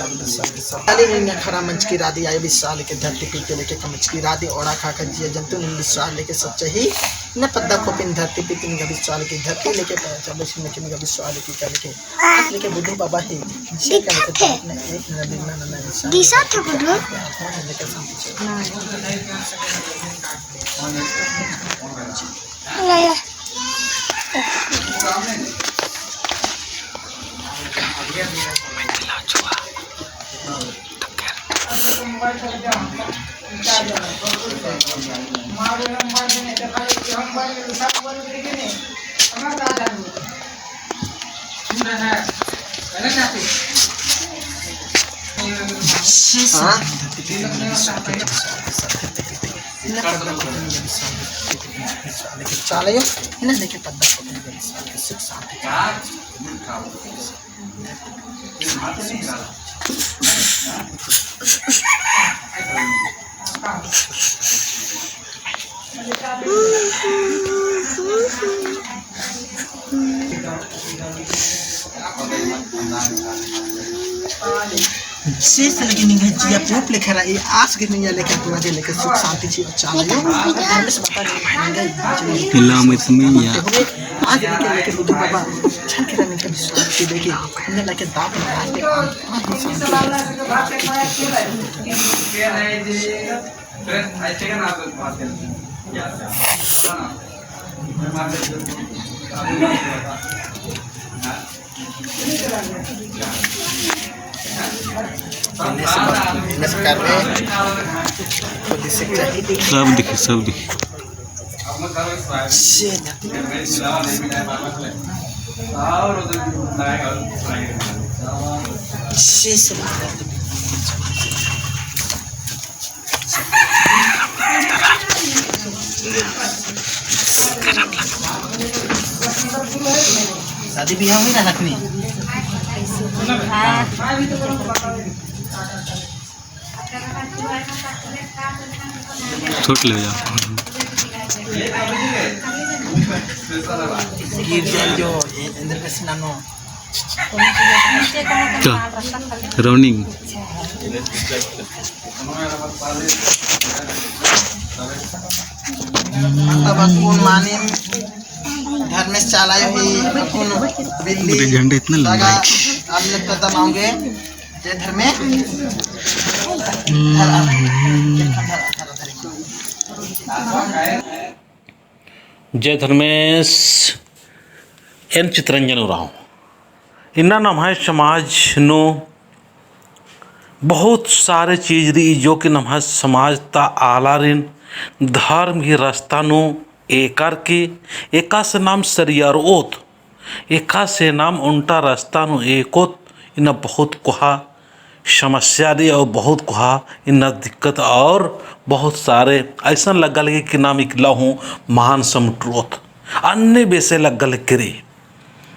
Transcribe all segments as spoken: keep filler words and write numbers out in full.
चाली नीन खरा मंजकी रादी आयो बिस्सा लेके धरती पीते लेके कमचकी रादी ओड़ा खा खा जिया जंतु नीन बिस्सा लेके सच्चा ही न पद्दा खोपिन धरती पीते निंगा बिस्सा लेके धरती लेके पच्चा बसी लेके निंगा बिस्सा लेके क्या लेके आस लेके बुद्धू बाबा ही जिया का लेके दाप ने एक न बिना न न इंसान दिशा थे बुद्धू। लेके शांति से। चाला आयो, इन्ना लेके पद्दा सुख शांति। शेष लेकिन निंग्है जिया पूँप लेखा रई, आस गे निंग्है लेखा पूरा गे लेके सुख शांति चिआ चाला आयो। धर्मेस बाबा निंग्है इलाम इसमें या। आस लेके लेके बुद्धू बाबा छन के निंग्है विश्वास के लेके इन्ना लेके दाप में आस के आत्मा ही शांति। सब दिखे, सब दिखे। शादी बियाह हुई ना लखनी? हाँ। छोट ले जा। गिरजन जो ए-, इंद्र के सिनानो। का? रौनिंग। तब अक्कुन मानिम धर्मेस चाला आयो ही अक्कुन बिल्ली झंडा इतना लंबा है। अल्ले कदम आऊँगे। जय धर्मेस। जय धर्मेस, एन चितरंजन उराँव। इन्ना नम्है समाज नू बहुत सारे चीज रई जो कि नम्है समाज ता आलारिन धर्म गही रस्ता नू एकर की एकासे नाम सरियारओत, एकासे नाम ओन्टा रस्ता नू एकोत, इन्ना बहुत कोहा समस्या रई और बहुत कोहा इन्ना दिक्कत और बहुत सारे अइसन लग्गा लगी कि नाम इकला हूँ महान समटुरओत, अन्ने बेसे लग्गा लगी रई।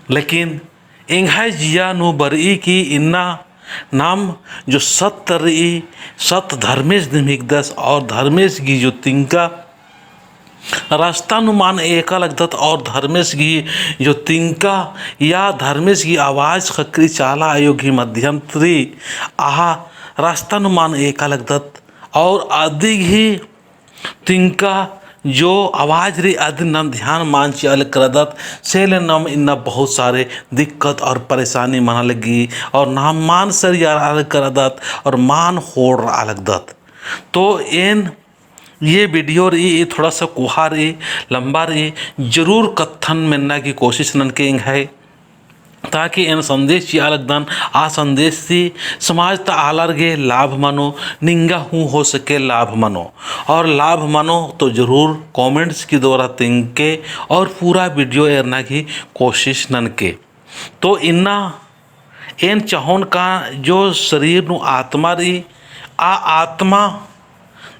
लेकिन एंग्है जिया नू बरई कि इन्ना नाम जो सत रई, सत धर्मेस दिम हिकदस और धर्मेस गही जो तिंका रस्ता नू मान एका लगदत और धर्मेस गही जो तिंका या धर्मेस गही आवाज ख़क्खरी चाला आयो गही माध्यम ती आ रस्ता नू मान एका लगदत और अदी गही तिंका जो आवाज रई अदिन नाम ध्यान मान चिआ लगदत, से ले नाम इन्ना बहुत सारे दिक्कत और परेशानी मना लगी और नाम मान सरियारआ लगदत और मान होड़रआ लगदत। तो एन ये video रई, ये थोड़ा सा कोहा रई, लंबा रई, जरूर कत्थन मेन्ना की कोशिश ननके एंग्है, ताकि एन संदेश चिआ लगदन, आ संदेश ती समाज ता आलर गे लाभ मनो, निंगा हूँ हो सके लाभ मनो, और लाभ मनो तो जरूर comments की द्वारा तिंगके और पूरा video एरना की कोशिश ननके। तो इन्ना एन चाहोन का जो शरीर नू आत्मा रई, आ आत्मा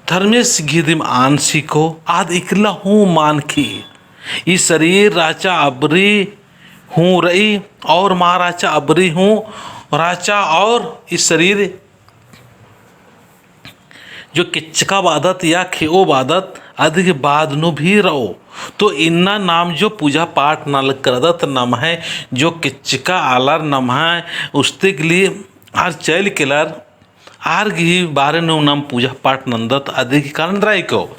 धर्मेस गही दिम आनसिको, आद इकला हूँ मानखी। ई शरीर राचा अबरी हूँ रई और मा राचा अबरी हूँ राचा और ई शरीर जो केच्चका बादत या खेओ बादत, अदिगे बाद नू भी रओ। तो इन्ना नाम जो पूजा पाठ नलख करदत नम्है, जो केच्चका आलर नम्है उस्तेक लिए आर चइल केलर, आर गही बारे नू नाम पूजा पाठ नन्दत, अदी गही कारण दरा हिको।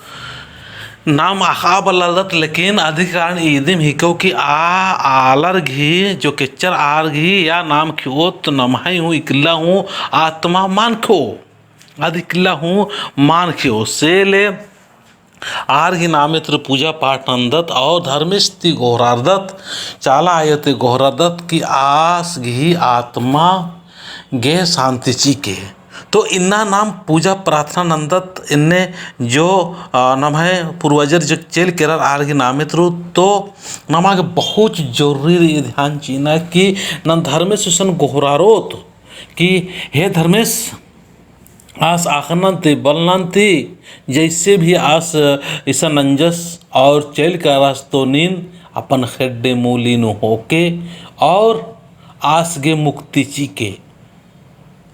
नाम अख़आ बलदत, लेकिन अदी गही कारण इदिम हिको कि आ आलर गही जो केच्चर आर गही या नाम खेओत नम्है हूँ इकला हूँ आत्मा मल खेओ। अदी इकला हूँ मल खेओ। से ले आर गही नामे तुरु पूजा पाठ नन्दत और धर्मेस ती गोहरारदत, चाला आयो ती गोहरारदत कि आस गही आत्मा गे शांति चिके। तो इन्ना नाम पूजा प्रार्थना नन्दत, इन्ने जो, अ, नम्है पूर्वजर जो चइल केरर आर गही नामे तुरु, तो नमा गे बहुत जरूरी रई ध्यान चिअना कि नम धर्मेस गुसन गोहरारोत कि हे धर्मेस, आस अख़नन ती बलनन ती, जैसे भी आस इसन नंजस और चइल केरस तो नीन अपन खेड्डे मूली नू होके और आस गे मुक्ति चिके।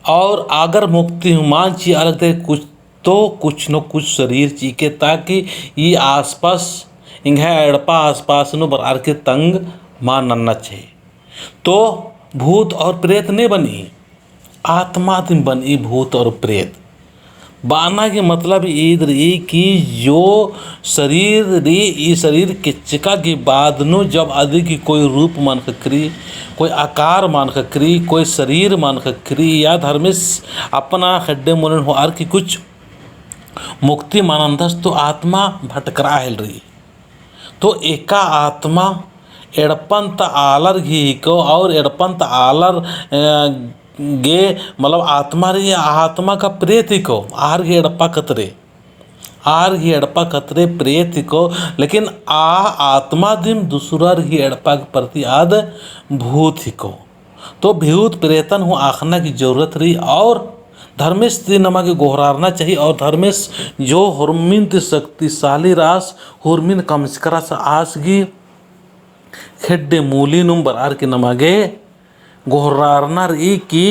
और अगर मुक्ति हूँ मल चिआ लगदय कुछ तो कुछ न कुछ शरीर चिके, ताकि ई आसपास, एंग्है एड़पा आसपास नू बरअर की तंग मल नन्ना चाही। तो भूत और प्रेत ने बनई, आत्मा दिम बनई भूत और प्रेत। बअना गही मतलब ईद रई कि जो शरीर रई, ई शरीर केच्चका गही बाद नू जब अदी गही कोई रूप मल ख़क्खरई, कोई आकार मल ख़क्खरई, कोई शरीर मल ख़क्खरई, या धर्मेस अपना खेड्डे मूलिन होअर की कुछ मुक्ति मल नन्दस तो आत्मा भटकरआ हेलरई। तो एका आत्मा एड़पन्त आलर गही हिको और एड़पन्त आलर, अ, गे मतलब आत्मा रई, आत्मा का प्रेत हिको, आर गही एड़पा कतरे, आर गही एड़पा कतरे प्रेत हिको, लेकिन आ आत्मा दिम दुसरर गही एड़पा के प्रति आद भूत हिको। तो भूत प्रेतन हूँ अख़ना की जरूरत रई और धर्मेस ती नमा गे गोहरारना चाही और धर्मेस जो हुरमिन ती शक्तिशाली रअस, हुरमिन कमचका रअस, आस गही खेड्डे मूली नुम बरअर की नमा गे गोहरारना रई कि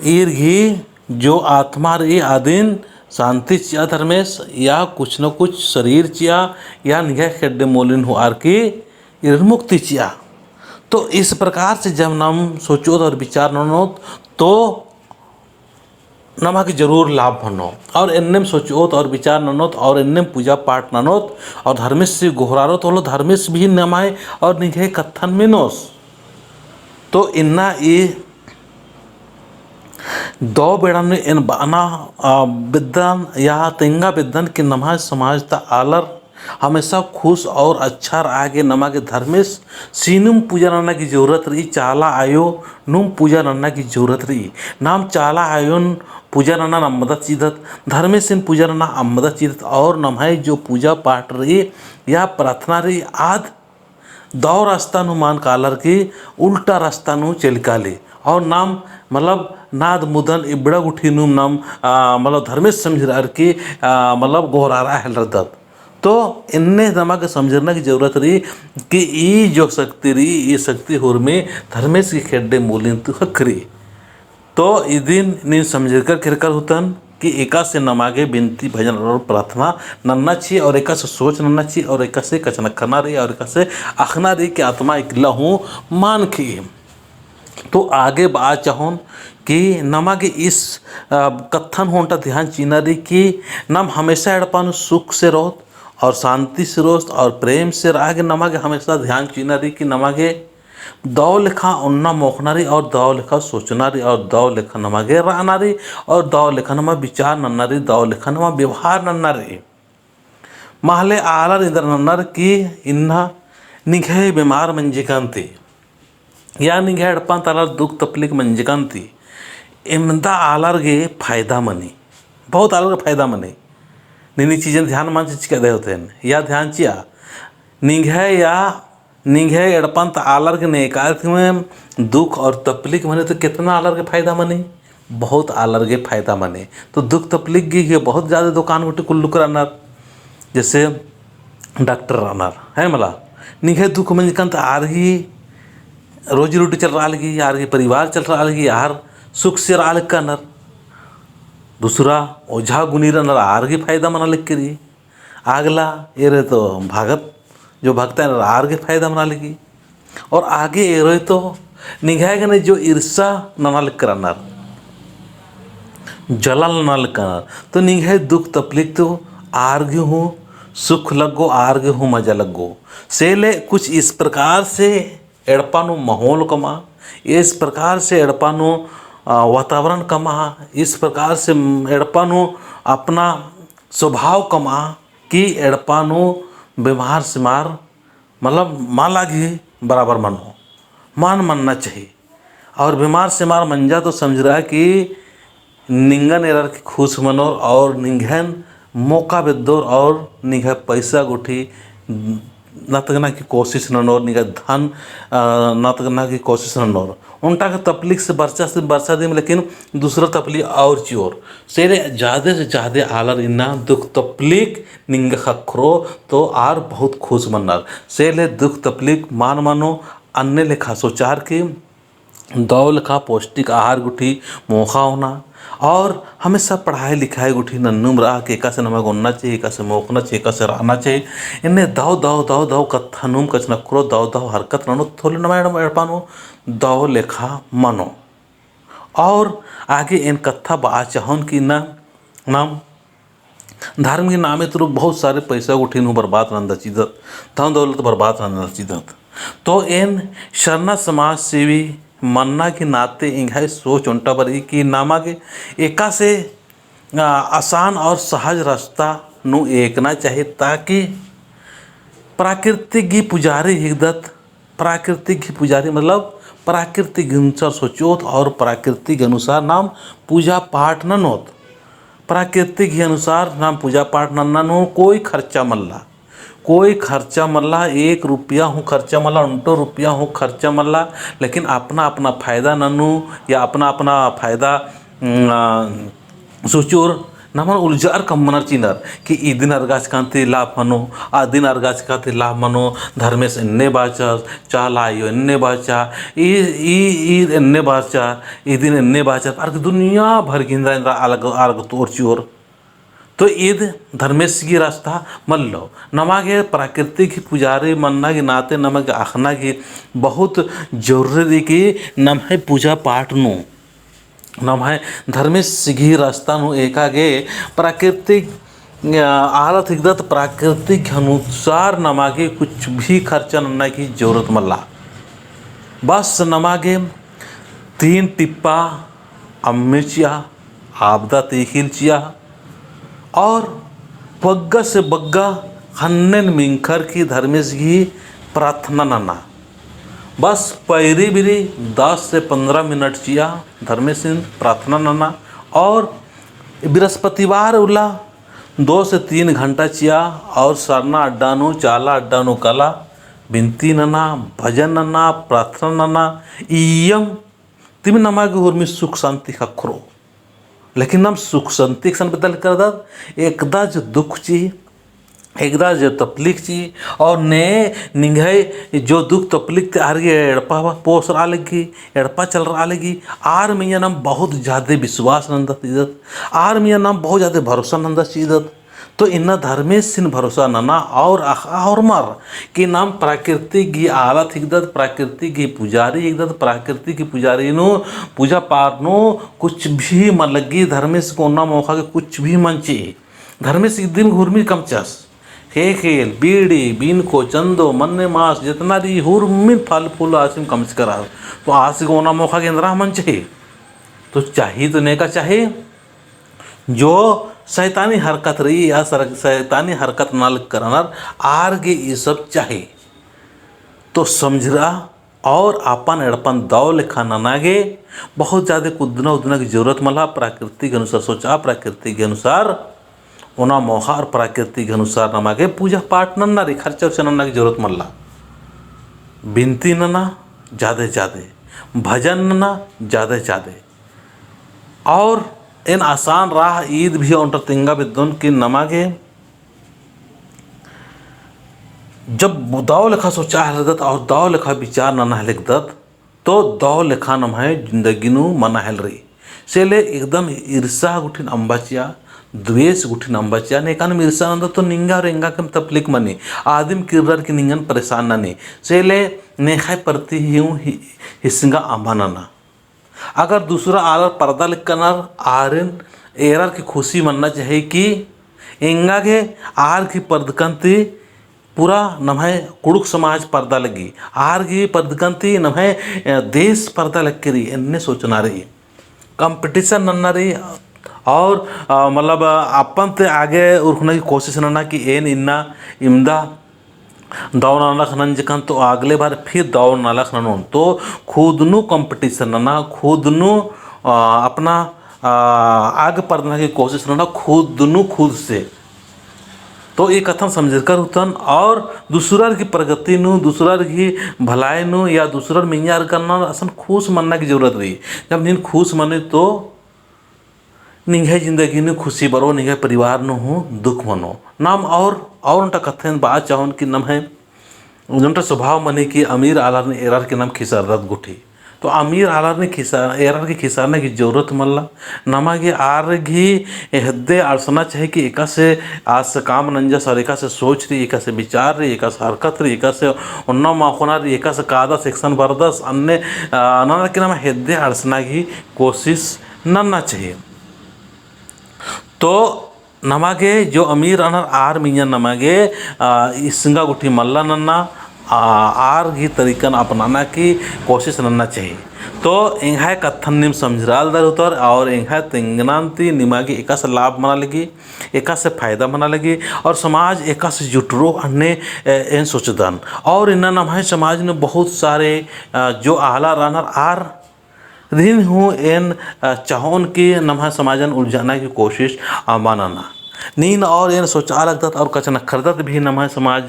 ईर गही जो आत्मा रई अदिन शांति चिआ धर्मेस, या कुछ न कुछ शरीर चिआ, या निंग्है खेड्डे मूलिन होअर की ईर मुक्ति चिआ। तो इस प्रकार से जब नाम सोचोत और विचार ननोत तो नमा गे जरूर लाभ मनो। और एन्नेम सोचोत और विचार ननोत और एन्नेम पूजा पाठ ननोत और धर्मेस से गोहरारोत होले धर्मेस भी नम्है और निंग्है कत्थन मेनोस। तो इन्ना ई दौ बेड़ा नू एन बअना, आ, बेद्दन या तेंगा बेद्दन कि नम्है समाज ता आलर हमेशा खुश और अच्छा रआ गे नमा गे धर्मेस सिनुम पूजा नन्ना की जरूरत रई, चाला आयो नुम पूजा नन्ना की जरूरत रई। नाम चाला आयोन पूजा नन्ना अम्मदा चिदत, धर्मेसिन पूजा नन्ना अम्मदा चिदत और नम्है जो पूजा पाठ रई या प्रार्थना रई आद दौ रास्ता नू मल कालर की उल्टा रास्ता नू चइल काली। और नाम मतलब नाद मुदन इबड़ा गुट्ठी नू नाम, आ, मतलब धर्मेस समझरअर की, आ, मतलब गोहरारआ हेलरदत। तो एन्ने नमा गे समझरना की जरूरत रई कि ई जो शक्ति रई, ई शक्ति हुरमी धर्मेस की खेड्डे मूलिन ती ख़क्खरई। तो इदिन नीन समझरकर केरकर होतन कि एकासे नमा गे बिनती भजन और प्रार्थना नन्ना ची और एकासे सोच नन्ना ची और एकासे कछनखरना रई और एकासे अख़ना रई कि आत्मा इकला हूँ मल खेई। तो आगे बआ चाहोन कि नमा गे इस, अ, कत्थन हूँ ओन्टा ध्यान चिअना रई कि नाम हमेशा एड़पा नू सुख से रओत और शांति से रओत और प्रेम से रआ गे नमा गे हमेशा ध्यान चिअना रई कि नमा गे दौ लेखा ओन्ना मोख़ना रई और दौ लेखा सोचना रई और दौ लेखा नमा गे रअना रई और दौ लेखा नमा विचार नन्ना रई, दौ लेखा नमा व्यवहार नन्ना रई। महले आलर इन्द्र नन्नर कि इन्ना निंग्है बेमार मंजकन ती, या निंग्है एड़पा ता आलर दुख तकलीफ मंजकन ती, एमदा आलर गे फायदा मनी, बहुत आलर गे फायदा मनी। नीन ई चीजन ध्यान मल चिचका दे होतेन, या ध्यान चिआ, निंग्है या निंग्है एड़पा ता आलर गे नेकारित में दुख और तकलीफ मनी तो केतना आलर गे फायदा मनी, बहुत आलर गे फायदा मनी। तो दुख तकलीफ गे, गे बहुत ज्यादा दुकान गुट्ठी कुल्लुक रअनर, जैसे डॉक्टर रअनर, है मला, निंग्है दुख मंजकन ता आर ही रोजी रोटी चलरआ लगी, आर ही परिवार चलरआ लगी, आर सुख से रआ लक्कनर। दूसरा ओझा गुनी रअनर, आर गे फायदा मना लक्की रई। आगला एरे तो भगत, जो भगत है आर गे फायदा मना लगी। और आगे एरोय तो निंग्है गने जो ईर्षा नना लक्की रअनर, जला नना लगनर। तो निंग्है दुख तकलीफ तो आर गे हूँ सुख लग्गो, आर गे हूँ मजा लग्गो। से ले कुछ इस प्रकार से एड़पा नू माहौल कमआ, इस प्रकार से एड़पा नू, अ, वातावरण कमआ, इस प्रकार से एड़पा नू अपना स्वभाव कमआ कि एड़पा नू बेमार सेमार, मतलब, मल लगी बराबर मनो, मल मन्ना चाही। और बेमार सेमार मंजा तो समझरआ कि निंगन एरर की खुश मनोर और निंग्हैन मौका बेद्दोर और निंग्है पैसा गुट्ठी नतगना की कोशिश ननोर, निंग्है धन, अ, नतगना की कोशिश ननोर। ओन्टा का तकलीफ से बरचा से बरचा दिम, लेकिन दूसरा तकलीफ और चिओर। से ले जादे से जादे आलर इन्ना दुख तकलीफ निंगा ख़क्खरो तो आर बहुत खुश मन्नर। से ले दुख तकलीफ मल मनो, अन्ने लेखा सोचार की दव लेखा पौष्टिक आहार गुट्ठी मोख़ा ओना और हमेशा पढ़ाई लिखाई गुट्ठी नन्नुम रआ कि एकासे नमा गे ओन्ना चाही, एकासे मोख़ना चाही, एकासे रअना चाही। इन्ने दव दव दव दव कत्था नुम कछनख्रो, दव दव हरकत ननो तो ले नमा एड़पा नू दव लेखा मनो। और आगे एन कत्था बआ चाहोन कि ना, नाम धर्म की नामे तुरु बहुत सारे पैसा गुट्ठी नू बर्बाद नंदा चिदत, धन दौलत बर्बाद नंदा चिदत। तो एन सरना समाज सेवी मन्ना की नाते एंग्है सोच ओन्टा बरई कि नमा गे एकासे, आ, आसान और सहज रास्ता नू एकना चाही, ताकि प्राकृतिक गही पुजारी हिकदत, प्राकृतिक गही पुजारी मतलब प्राकृतिक अनुसार सोचोत और प्राकृतिक अनुसार नाम पूजा पाठ ननोत। प्राकृतिक ही अनुसार नाम पूजा पाठ नन्ना नू कोई खर्चा मल्ला, कोई खर्चा मल्ला, एक रुपया हूँ खर्चा मल्ला, ओन्टो रुपया हूँ खर्चा मल्ला, लेकिन अपना अपना फायदा ननू या अपना अपना फायदा, उम, आ, सोचोर नमन उलझार कमनर चिनर कि इदिन अरगाचकन ती लाभ मनो, अदिन अरगाचकन ती लाभ मनो, धर्मेस एन्ने बाचस, चाला आयो एन्ने बाचा, ई, ई, ई एन्ने बाचा, इदिन एन्ने बाचस, अरग दुनिया भर गिंदरा इन्द्रा अलग, अलग तोर चिओर। तो ईद धर्मेस गही रास्ता मल्लो। नमा गे प्राकृतिक ही पुजारी मन्ना गही नाते नमा गे अख़ना गही बहुत जरूरी रई कि नम्है पूजा पाठ नू नम्है धर्मेस गही रास्ता नू एका गे प्राकृतिक, अ, आलत हिकदत, प्राकृतिक अनुसार नमा गे कुछ भी खर्चा नन्ना गही जरूरत मल्ला। बस नमा गे तीन टिप्पा अम्म चिआ, आबदा तेखिल चिआ, और बग्गा से बग्गा ख़न्नन मिंख़र की धर्मेस गही प्रार्थना नना। बस पैरी बिरी दस से पन्द्रह मिनट चिआ धर्मेसिन प्रार्थना नना और बृहस्पतिवार उल्ला दो से तीन घंटा चिआ और सरना अड्डा नू, चाला अड्डा नू कला बिनती नना, भजन नना, प्रार्थना नना, इय्यम तिम नमा गे हुरमी सुख शांति ख़क्खरो। लेकिन नाम सुख शांति एकसन बेद्दा लगदत, एकदा जो दुख ची, एकदा जो तकलीफ ची, और ने निंग्है जो दुख तकलीफ ती आर गे एड़पा पोसरआ लगी, एड़पा चलरआ लगी, आर मइय्याँ नाम बहुत जादे विश्वास नंदत चिदत, आर मइय्याँ नाम बहुत जादे भरोसा नंदत चिदत। तो इन्ना धर्मेसिन भरोसा नना और अख़आ होरमर कि नाम प्राकृतिक गही आलत हिकदत, प्राकृतिक गही पुजारी हिकदत, प्राकृतिक गही पुजारी नू पूजा पाठ नू कुछ भी मल लग्गी, धर्मेस गे ओना मोख़ा गे कुछ भी मल चिई। धर्मेस इदिम हुरमी कमचस। ख़ेख़ेल, बीड़ी, बिनको, चंदो, मन्ने मास, जेतना रई हुरमिन फल फूल आसिम कमचका रअस। तो आस गे ओना मोख़ा गे एन्दरा मल चिई। तो चाही तो नेका चाही। जो शैतानी हरकत रई या सर-, शैतानी हरकत नना लगनर आर गे ई सब चाही। तो समझरआ और अपन एड़पन दव लेखा नना गे बहुत जादे कुद्दना उद्दना की जरूरत मल्ला। प्राकृतिक अनुसार सोचआ, प्राकृतिक अनुसार ओना मोख़ा और प्राकृतिक अनुसार नमा गे पूजा पाठ नन्ना रई, खर्चा उर्चा नन्ना की जरूरत मल्ला। बिनती नना जादे जादे, भजन नना जादे जादे। और एन आसान राह ईद भी ओन्टा तिंगा बेद्दोन कि नमा गे जब दव लेखा सोचा हेलदत और दव लेखा विचार नना हेलदत, तो दव लेखा नम्है जिंदगी नू मना हेलरी। से ले एकदम ईर्षा गुट्ठिन अम्बा चिआ, द्वेष गुट्ठिन अम्बा चिआ, ने एकानम ईर्षा नंदत तो निंगा और एंगा केम तकलीफ मनी, आदिम किर्रर की निंगन परेशान ननी। से ले नेख़य प्रति ही हूँ हि-, हिसिंगा अम्बा नना। अगर दूसरा आलर परदा लक्कनर आरिन एरर की खुशी मन्ना चाही कि एंगा गे आर की परदकन ती पूरा नम्है कुँड़ुख़ समाज परदा लग्गी, आर गे परदकन ती नम्है, अ, देश परदा लग्गी रई, एन्ने सोचना रई। Competition नन्ना रई और, अ, मतलब, अ, अपन ती आगे उरखना की कोशिश नन्ना कि एन इन्ना इमदा दव नना लख नंजकन तो अगले बार फिर दव नना लख ननोन। तो खुद नू competition नना, खुद नू, अ, अपना, अ, आगे परदना की कोशिश नना, खुद नू खुद से। तो ई कत्थन समझरकर हुतन और दूसरर की प्रगति नू, दूसरर की भलाई नू या दूसरर मिंजर करना असन खुश मन्ना की जरूरत रई। जब नीन खुश मने तो निंग्है जिंदगी नू खुशी बरो, निंग्है परिवार नू हूँ दुख मनो। नाम और, और ओन्टा कत्थन बआ चाहोन कि नम्है ओन्टा स्वभाव मनी कि अमीर आलर नी एरर की नाम खिसरदत गुट्ठी। तो अमीर आलर नी खिसा-, एरर की खिसरना की जरूरत मल्ला। नमा गे आर गे हेद्दे अंड़सना चाही कि एकासे आस काम नंजस और एकासे सोच रई, एकासे विचार रई, एकासे हरकत रई, एकासे ओन्ना माखोना रई, एकासे कादस, एकसन बरदस, अन्ने, अ, नना कि नमा हेद्दे अंड़सना की कोशिश नन्ना चाही। तो नमा गे जो अमीर रअनर आर मिंजन नमा गे, आ, इसंगा गुट्ठी मल्ला नन्ना, आ, आर गही तरीकन अपनाना की कोशिश नन्ना चाही। तो एंग्है कत्थन नीम समझरआ लगदर हुतोर और एंग्है तेंगनन ती निमा गे एकासे लाभ मना लगी, एकासे फायदा मना लगी और समाज एकासे जुटरो अन्ने, ए, एन सोचदन। और इन्ना नम्है समाज नू बहुत सारे, आ, जो आलर रअनर आर दिन हूँ एन, अ, चाहोन कि नम्है समाजन उलझाना की कोशिश अमा नना। नीन और एन सोचआ लगदत और कछनखरदत भी नम्है समाज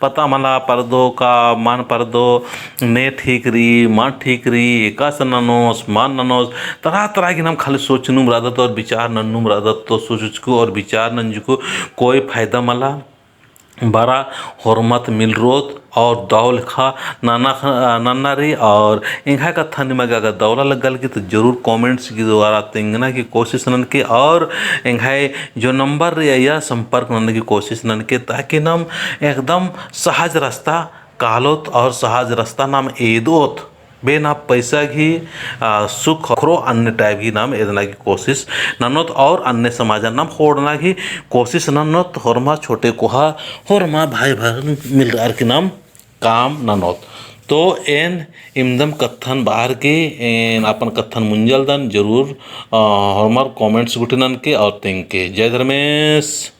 पता मला परदो का मल परदो, ने ठीक रई, मल ठीक रई, एकासे ननोस, मल ननोस, तरह तरह की नाम खाली सोचनुम रअदत और विचार नन्नुम रअदत। तो सोचचकु और विचार नंजकु कोई फायदा मला। बरा होरमत मिलरोत और दव लेखा नना, नन्ना रई। और एंग्है कत्था निमा गे अगर दव लग्गा लगी तो जरूर comments के द्वारा तेंगना की कोशिश ननके और एंग्है जो number रई अइय्या संपर्क नन्ना की कोशिश ननके, ताकि नाम एकदम सहज रस्ता कालोत और सहज रस्ता नाम एदोत। बेना पैसा गही, आ, सुख ख़क्खरो अन्ने type गही नाम एदना की कोशिश ननोत और अन्ने समाजन नाम ख़ोंड़ना गही कोशिश ननोत। होरमा छोटे कोहा, होरमा भाई बहिन मिलरअर की नाम काम ननोत। तो एन इमदम कत्थन बअर की एन अपन कत्थन मुंजालदन जरूर, आ, होरमर comments गुट्ठी ननके और तेंगके। जय धर्मेस।